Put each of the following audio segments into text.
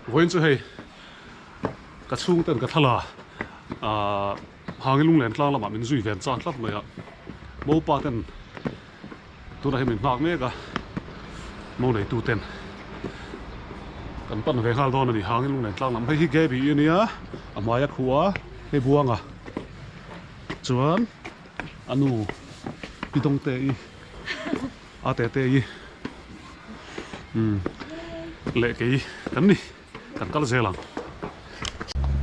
Vawiin chu hei ka chhungten ka thla la ahh hangin lunglen tlang lamah min zui ven chak tlat mai a mopa ten tunah hian min nghak mek a mo neitu ten kan pan ve nghal dawn a ni hangin lunglen tlang lam hei hi Gaby a nia a hmaia khuh a hei buanga chuan a nu pi dawngte i a tete i umm leh kei kan ni kan kal zel ang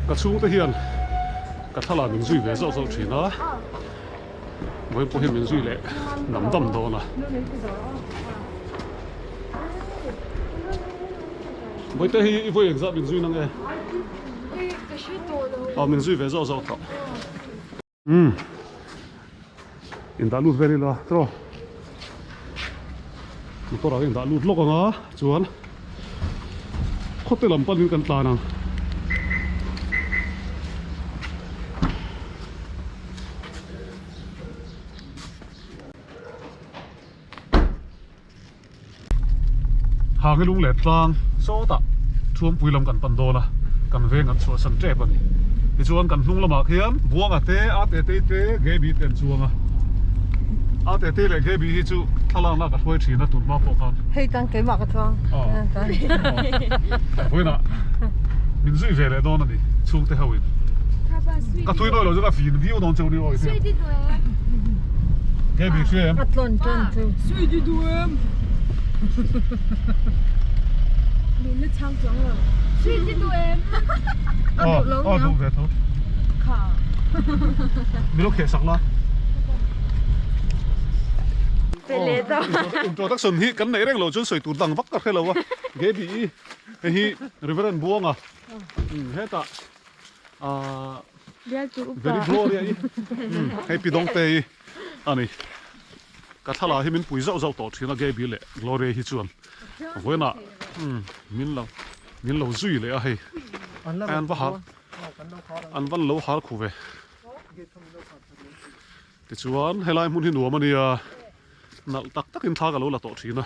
ka chhungte hian ka thlalak min zui ve zauh zauh thin a vawiin pawh hian min zui leh dam dam dawn a Bawihte hi i vawi engzah min zui na nge? Aw min zui ve zauh zauh tawh. Umm indah lut vel ila tawh motor ah hian indah lut lawk ang a chuan khawte lam panin kan tlan ang. Hang i lung leh tlang sawtah Thuampui lam kan pan dawn a, kan veng an chhuahsan tep a ni. Tichuan kan hnung lamah khian Buanga te, A te tei te, Gaby te an chuang a. A te tei leh Gaby hi chu thlalakna ka hruai thin a tun hma pawh khan. Hei tan keimah ka chuang. Vawiinah min zui ve leh dawn a ni chhungte ho in. Ka thui nawi lo chu ka fin viau dawn cheu ni awi hian. Gaby hria em? A tlawn tan chu. Sui di du em. Min la chhang chuang lo. Sui di du em. A duh lo A duh ve tho. Kha. Min lo kheh sak la. Pe leh ta. Introduction hi kan neih reng lo chuan sawi tur dang vak ka hre lo a. Gaby i hei hi Reverend Buanga hetah ahh Very Gloria i hei Pi Dawngte i a ni. Ka thlalak hi min pui zauh zauh tawh thin a Gaby leh Gloria hi chuan vawiinah min lo min lo zui leh a hei an va hal an van lo hal khu ve tichuan helai hmun hi nuam a nia nalh tak takin thla ka lo la tawh thin a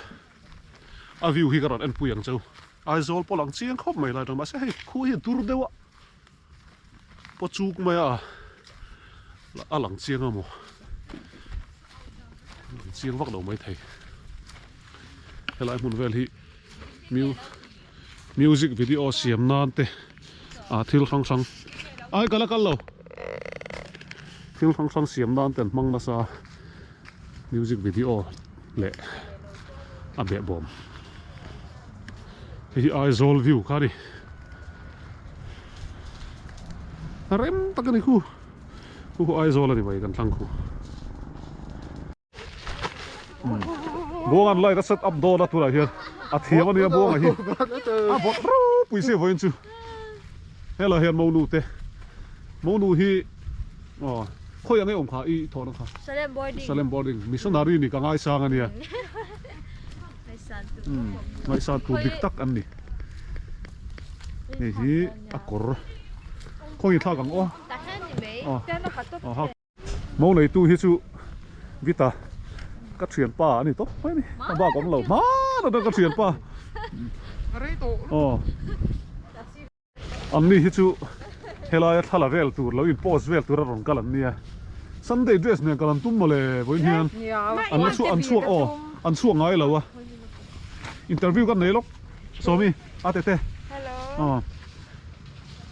a view hi ka rawn enpui ang cheu Aizawl pawh lang chiang khawp mai lai tawh mahse hei khu hi a dur deuh a. Paw chuk mai a a lang chiang a maw lang chiang vak lo mai thei helai hmun vel hi music video siam nan te ah thil hrang hrang ai kal a kal lo thil hrang hrang siam nan te an hmang nasa music video leh a behbawm hei hi Aizawl view kha a ni. A rem tak a ni khu khu khu Aizawl a ni mai kan thlang khu Buangan light a set up dawn a tunah hian a thiam a nia Buanga hi a vawt ropui si vawiin chu helai hian monu te monu hi aw khawi ang e awm kha i thawhna kha Salem boarding Salem boarding missionary ni ka ngaisang a nia ngaihsan tur dik tak an ni. Hei hi a kawr khawnge thlak ang aw Mo neitu hi chu Vita ka thianpa a ni tawp mai a ni a bak awm lo hman atang ka thianpa aw. An ni hi chu helaia thla la vel tur lo in post vel tur a rawn kal an nia Sunday dress nen kal an tum mawle vawiin hian an la chhuak an chhuak aw an chhuak ngai lo a interview kan nei lawk Sawmi a tete aw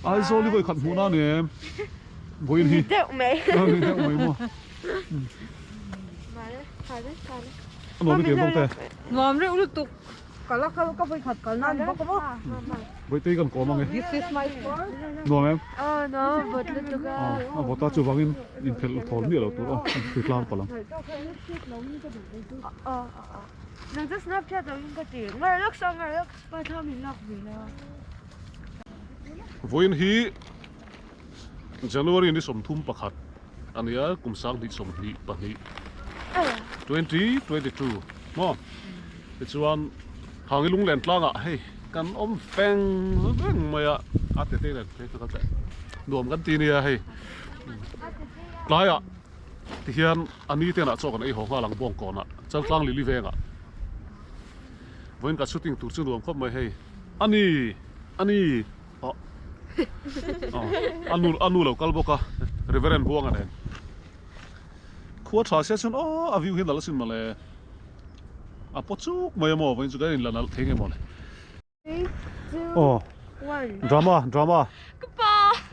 Aizawl i vawi khat hmuh na ni em vawiin hi deuh mai ni deuh mai maw a nuam i ti em bawk te Nuam reuh lutuk. Kal a kal ka vawi khat kal nan bawk a maw. Vawi kan kawm ang e. This is my first. Nuam em? Aw nuam a vawt lutuk a. A vawt a chuvangin inphelh thawl miah lo tur aw thli tlang palh ang. Aw aw nang chu snapchat lo in ka ti ngar lawk saw ngar lawk pa thla min lak ve la. Vawiin hi January ni 31 a nia kum 2022 2022 maw tichuan Hangi Lunglen tlangah hei kan awm feng reng mai a a tete nen phei kha kan nuam kan ti nia hei tlaiah tihian a ni tenah chaw kan ei haw nghal ang Bawngkawnah Chaltlang Lili vengah vawiin ka shooting tur chu nuam khawp mai hei a ni. Ani ah a nu lo kal bawk a Reverend Buanga nen khua tha sia chuan aw a view hi nalh asin mawle a paw chuk mai a maw vawiin chu kan inla nalh thei nge mawle aw drama drama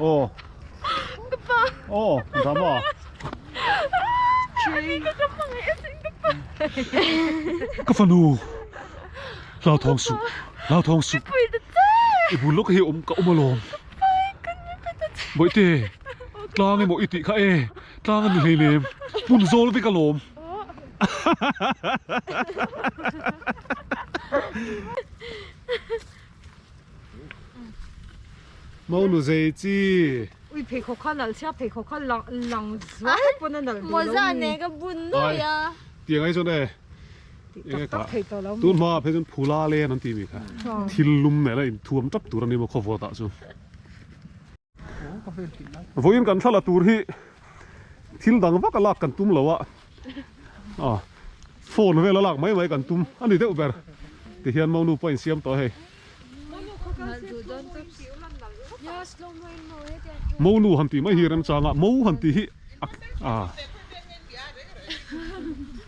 aw aw drama ka fanu. Hlauthawng suh, hlauthawng suh. I bul lawk hi awm ka awm alawm. Bawihte, tlang emaw i tih kha e, tlang a ni hleinem, hmun zawl vek alawm. Maunu zei chi. Ui pheikhawk kha nalh sia, pheikhawk kha lang zuai pawn a nalh duh lo mi. Mawza nen ka bun nuai a. Tiang ai chuan e. Enge kha tun hma ah phei chuan phula len an tih mi kha thil lum nen a inthuam tap tur a ni maw khawvawt ah chuan vawiin kan thla la tur hi thil dang vak a lak kan tum lo a ah phone vel a lak mai mai kan tum a ni deuh ber ti hian monu pawh a insiam tawh a hei monu han tih mai hi remchang a mo han tih hi ah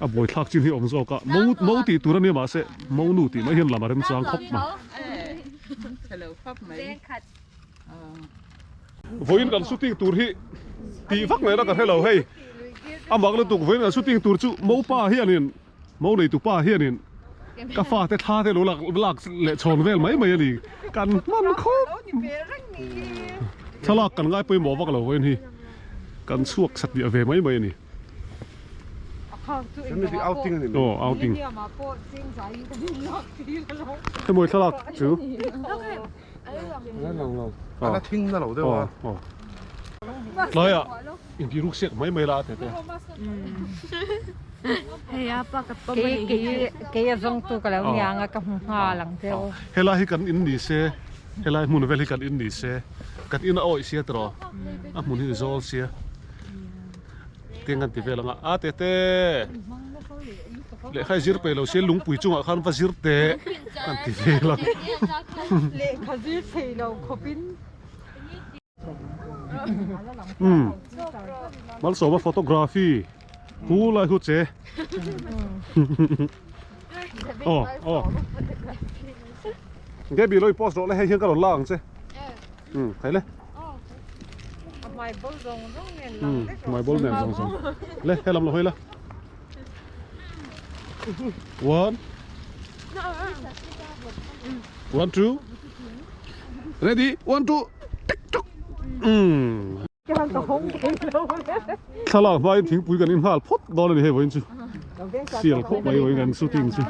a buai thlak chin hi a awm zawk a mo mo tih tur a nia mahse mo nu tih mai hian lam a remchang khawp mai vawiin kan shooting tur hi tih vak mai na ka hrelo hei a mak lutuk vawiin kan shooting tur chu mo pa hianin mo neitu pa hianin ka fate thla te lo lak lak leh chhawn vel mai mai a ni kan hman khawp thlalak kan ngai pawimawh vak lo vawiin hi kan chhuak satliah ve mai mai a ni. Aw outing hemawi thlalak chu tlaiah inti ruk siak mai mai la a tete. Kei a zawng tu ka lo niang a ka hmu nghal ang che u. Helai hi kan in ni se helai hmun vel hi kan in ni se kan in a awih sia tiraw a hmun hi zawl sia. Teng an ti vel anga a tete lehkha i zir peih lo sia lungpui chungah khan va zir teh an ti vel a. Lehkha zir thei lo khawpin. Umm Malsawma photography hu lai hu che aw aw Gaby lo i post rawh le hei hian ka rawn la ang che umm thei le. Hmai bawlh zawng zawng nen lang vek Hmai bawlh nen zawng zawng. Le helam lo hawi la. One. One two. Ready? One two. Tik tuk. Um. Thlalak hmain thingpui kan in nghal phawt dawn a ni hei vawiin chu. Sial khawp mai vawiin kan shooting chu.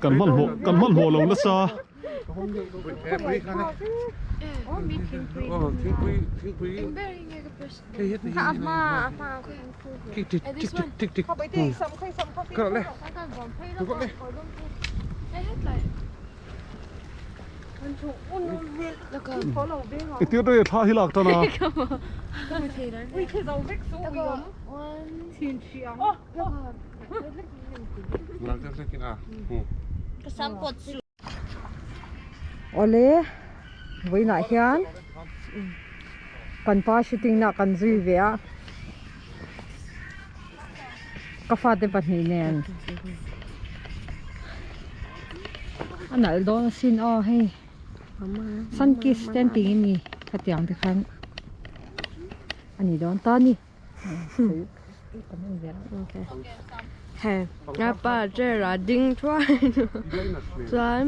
Kan hmanhmawh kan hmanhmawh lo nasa. I tir daih thla hi lak tan a. Awle vawiinah hian kan pa shooting na kan zui ve a ka fate pahnih nen a nalh dawn asin aw hei sun kiss te an tih nge ni khatiang te khan a ni dawn ta a ni. He pa chair ah ding thuai chuan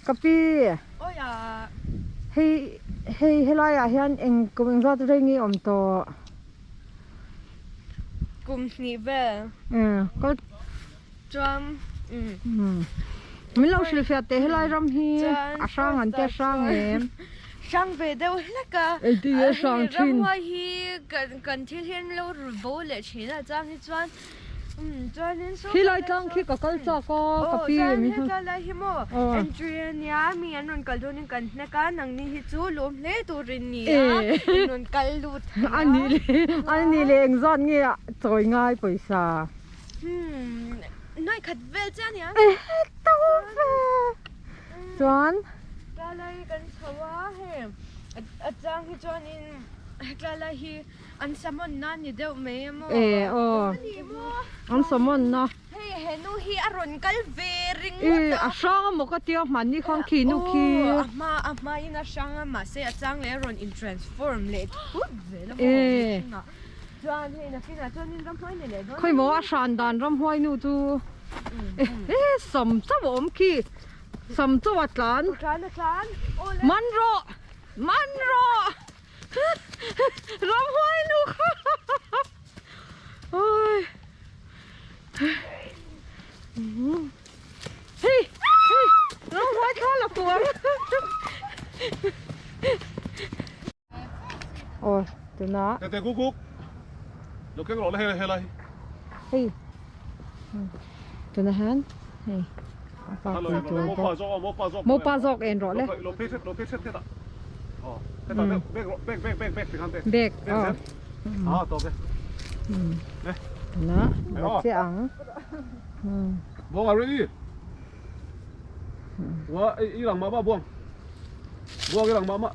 Ka pi hei hei helai ah hian eng kum engzat reng nge awm tawh kum hnih vel chuan Min lo hrilhfiah teh helai ram hi a hrang an tia hrang em? Hrang ve deuh hlek a. Engtin nge hrang thin? Ramhuai hi kan thil hian lo bo leh thin a chang hi chuan chuanin saw Khilai tlang khi ka kal chak a ka pi Chuan hetlai lai hi maw entry ania mi an rawn kal dawnin kan hnek a nangni hi chu lawm hle turin ni a in rawn kal lut thei a. Ani leh engzat nge a chawi ngai pawisa? Hmm. Nuai khat vel chiah ania. To ve. Chuan. Tlalai kan chho a hei a chang hi chuanin he tlalai hi an summon na ni deuh mai a maw. E aw. An summon na. Hei he nu hi a rawn kal ve ringawt a. A hrang a maw ka tia hmanni khan khi nu khi. Aw a hma a hma in a hrang a mahse a chang leh a rawn in transform leh thut zel a maw mihringah. Chuan hei nakinah chuan in ramhuai ni leh dawn. Khawi maw a hran dan ramhuai nu chu e sam chauh a awm khi sam chauh a tlan. Tlan a tlan. Man rawh man rawh ramhuai nu kha. Oi. Hei hei ramhuai thla la fuh ang. Aw tuna Tete kuk kuk Lo keng rawh la hei helai Hei tuna hian hei pa pui tur bawk Mo pa zawk en rawh le Lo phei hret lo phei hret hret ah Aw hetah bag rawh bag bag bag bag tikhan bag Bag aw Ah tawk e Tuna la chiah ang Buang ah ready Wa i lang mah mah buang Buang i lang mah mah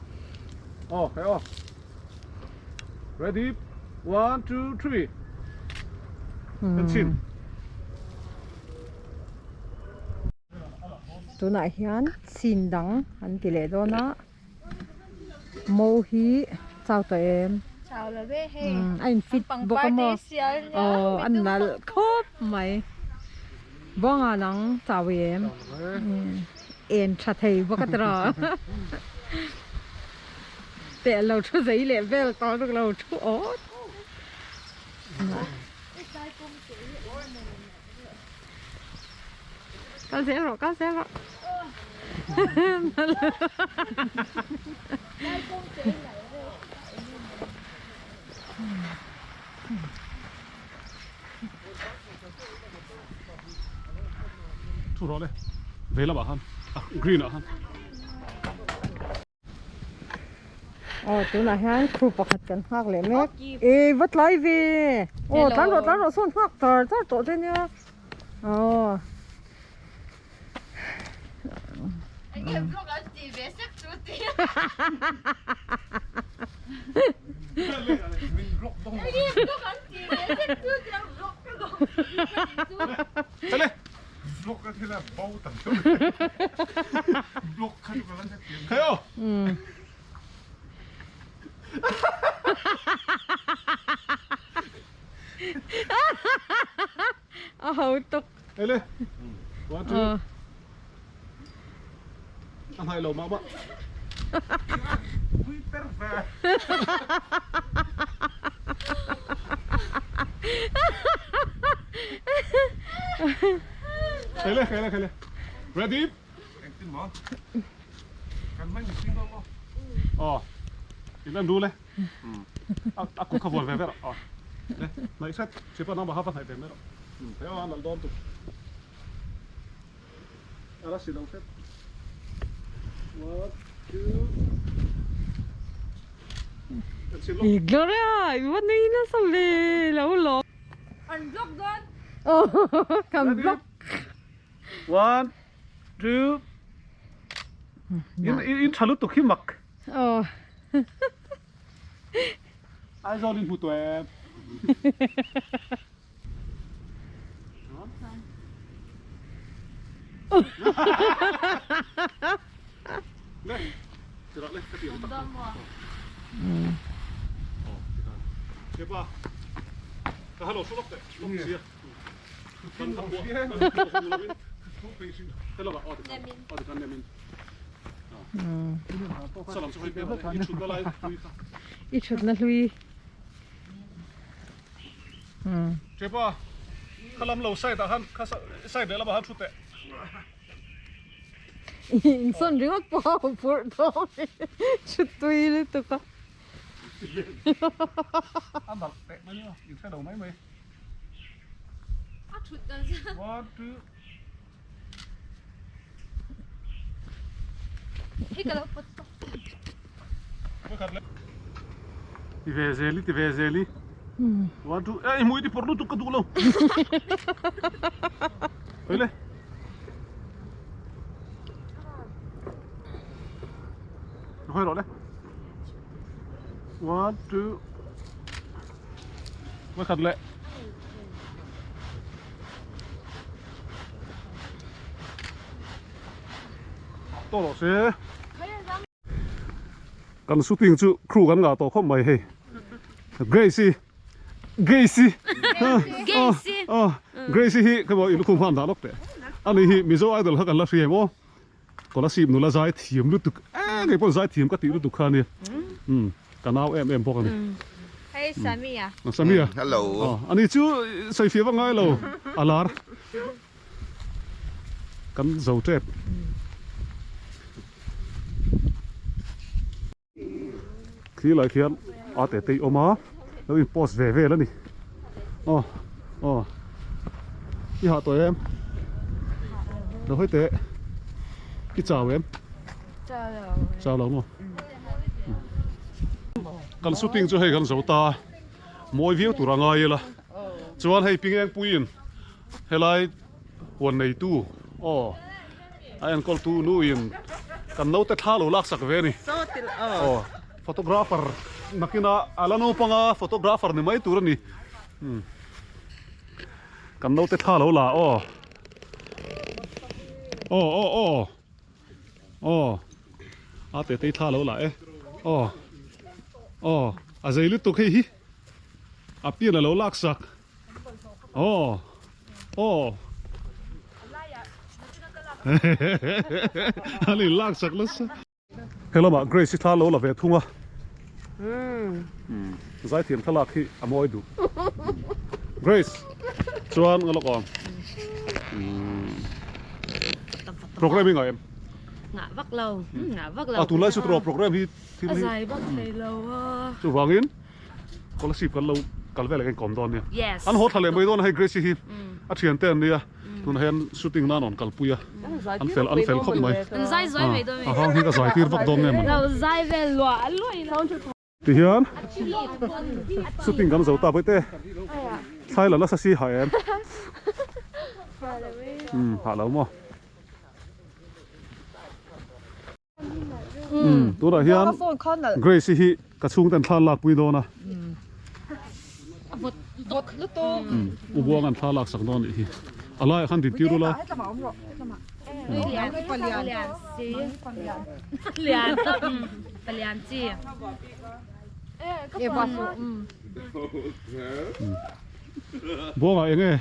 Aw hei aw Ready One two three Kan chhin Tunah hian chin dang an ti leh dawn a Mo hi chau tawh em? Chau lo ve hei. A in fit bawk a maw? Aw a nalh khawp mai. Buanga nang chau em? En tha thei bawk a tiraw. Teh lo thu zei leh vel tawh ruk lo thu awt. Kal zel rawh kal zel rawh. Thu rawh le vei lamah khan green ah khan. Aw tunah hian crew pakhat kan nghak leh mek e va tlai ve aw tlan rawh tlan rawh sawn nghak char char tawh che nia aw A ho tuk. Ready? Aw in an rul e a kut kha vuan ve ve rawh aw le hnaih hret chhipa nangmah kha va hnaih ve mai rawh hei aw a nalh dawn tuk a la si lo hret one two I Gloria i va nei nasa ve lo lawm. An block dawn. Aw kan block. One, two. In in tha lutuk hi mak. Aw. Aizawl in hmu tawh em? Le, tirah le, ka ti ang tak. Aw, tikhan. Kepa, ka halo thu lawk teh, lawk sia. I thutna hlui. Insawn ringawt pawh a phurh dawn thut tui lutuk a. A thut dan zan. One, two. Hei ka lo pawt tawh. Ti ve zel i ti ve zel i. One, two. Eh, i hmui ti pawrh lutuk ka duh lo. Hoi le. Hoi rawh le. One, two. Mai khat le. Tawh rawh se. Kan shooting chu crew kan ngah tawh khawp mai hei. Grace-i Grace-i Grace-i Grace-i hi khaw in lukhum khan dah lawk teh. Ani hi Mizo Idol kha kan la hria em aw. Kolasib nula zai thiam lutuk e ngei pawh zai thiam ka tih lutuk kha ania. Umm ka nau em em bawk a ni. Hei Samia. Samia. Hello. Ani chu sawi fiah vak ngai lo a lar. Kan zo tep. Khi lai khian a te te awm a lo in post ve vel a ni aw aw i hah tawh em lo hawi teh i chau em chau lo chau lo maw kan shooting chu hei kan zo ta mawi viau tur a ngai ila chuan hei pingengpuiin helai huan neitu aw A enkawltu nuin kan naute thla lo laksak ve a ni. Aw photographer nakina a la naupang a photographer ni mai tur a ni. Kan naute thla lo la aw. Aw aw aw aw a tetei thla lo la e aw aw a zei lutuk hei hi a pian a lo laksak. Aw aw an in lak sak nasa helamah Grace hi thla lo la ve thung a zaithiam thlalak hi a mawi duh Grace chuan nga lawk awm programme hi ngaih em ngah vak lo ngah vak lo a tunlai chu tawh programme hi thil hi a zai vak thei lo a chuvangin Scholarship kan lo kal vel eng kawm dawn nia. Yes. An haw thla leh mai dawn a hei Gracie hi a thian te an nia tunah hian shooting nan rawn kalpui a an fel an fel khawp mai. An zai zuai mai dawn A hang hi ka zai tir vak dawn nge maw. Lo zai vel luah luah ila. Tihian shooting kan zo ta pawih te thlai la nasa si ha em. Umm hah lo maw. Umm tunah hian Grace-i hi ka chhungten thla an lakpui dawn a u Buang an thla lak sak dawn anih hi a laiah khan din tir ula Buangah eng nge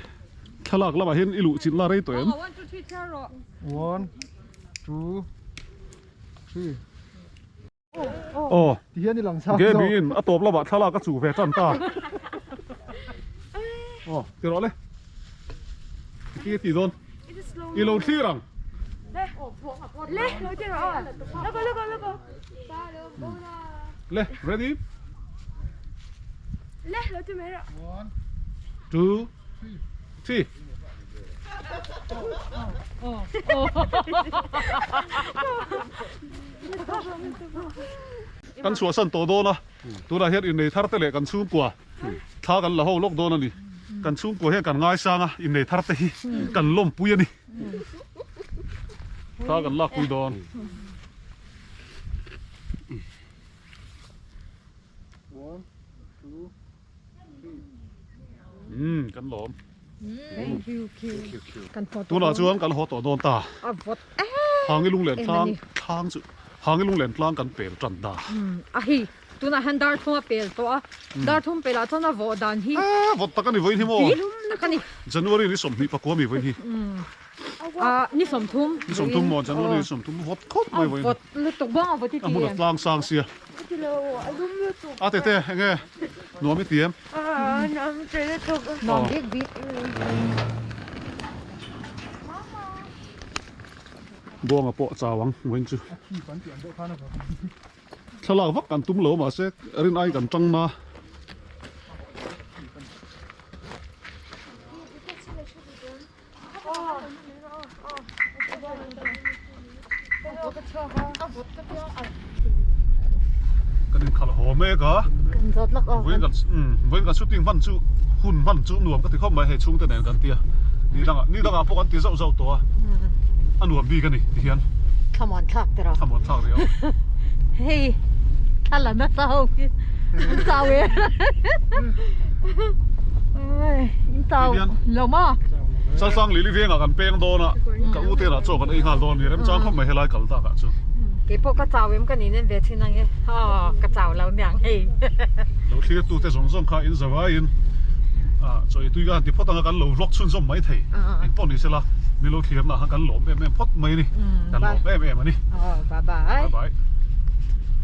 thlalak lamah hian i luh chin la rei tawh em? 2 3 Aw Tihian i lang chak Gaby in a tawp lamah thlalak a chuh ve tan ta Aw ti rawh le Ti a ti dawn I lo thlir ang Le lo ti rawh aw Loko loko loko Le ready Le lo ti mai rawh 1 2 3 Kan chhuahsan tawh dawn a, tunah hian innei thar te leh kan chhungkua thla kan la ho lawk dawn a ni. Kan chhungkua hian kan ngaisang a, innei thar te hi kan lawmpui a ni. Thla kan lakpui dawn. Umm kan lawm. Tunah chuan kan haw tawh dawn ta. Hangi lunglen tlang thlang chu Hangi lunglen tlang kan pel tan ta. A hi tunah hian dar thum a pel tawh a dar thum pelah chuan a vawh dan hi. A vawt tak a ni vawiin hi maw. Tak a ni. January ni 24 a mi vawiin hi. A ni 30. Ni 30 maw January ni 30 vawt khawp mai vawiin. A vawt lutuk bawng a vawt i ti em. A hmun a tlang sang sia. A tete enge nuam i ti em? A nuam che lutuk. Nuam bik bik. Buanga pawh chau ang vawiin chu. Thlalak vak kan tum lo mahse rin ai kan tang na. Kan inkhalh haw mek a. Vawiin kan vawiin kan shooting hman chu hun hman chu nuam ka ti khawp mai hei chhungte nen kan tia. Ni dangah ni dangah pawh kan ti zauh zauh tawh a, a nuam bik a ni ti hian. Thlamuan thlak te rawh. Thlamuan thlak riau. Hei thla la nasa ho khi in chau e. In chau lo maw? Chaltlang Lili vengah kan peng dawn a, ka u te lah chaw kan ei nghal dawn a ni, remchang khawp mai helai kal takah chu. Keipawh ka chau em ka nih nen ve thin ang e, aw ka chau lo niang hei. Lo thlir tute zawng zawng kha in zavaiin chaw ei tui ka han ti phawt ang a, kan lo vlog chhunzawm mai thei. Engpawh ni sela, mi lo thlirna ah khan kan lawm em em phawt mai a ni, kan lawm em em a ni. Bye bye. Bye bye.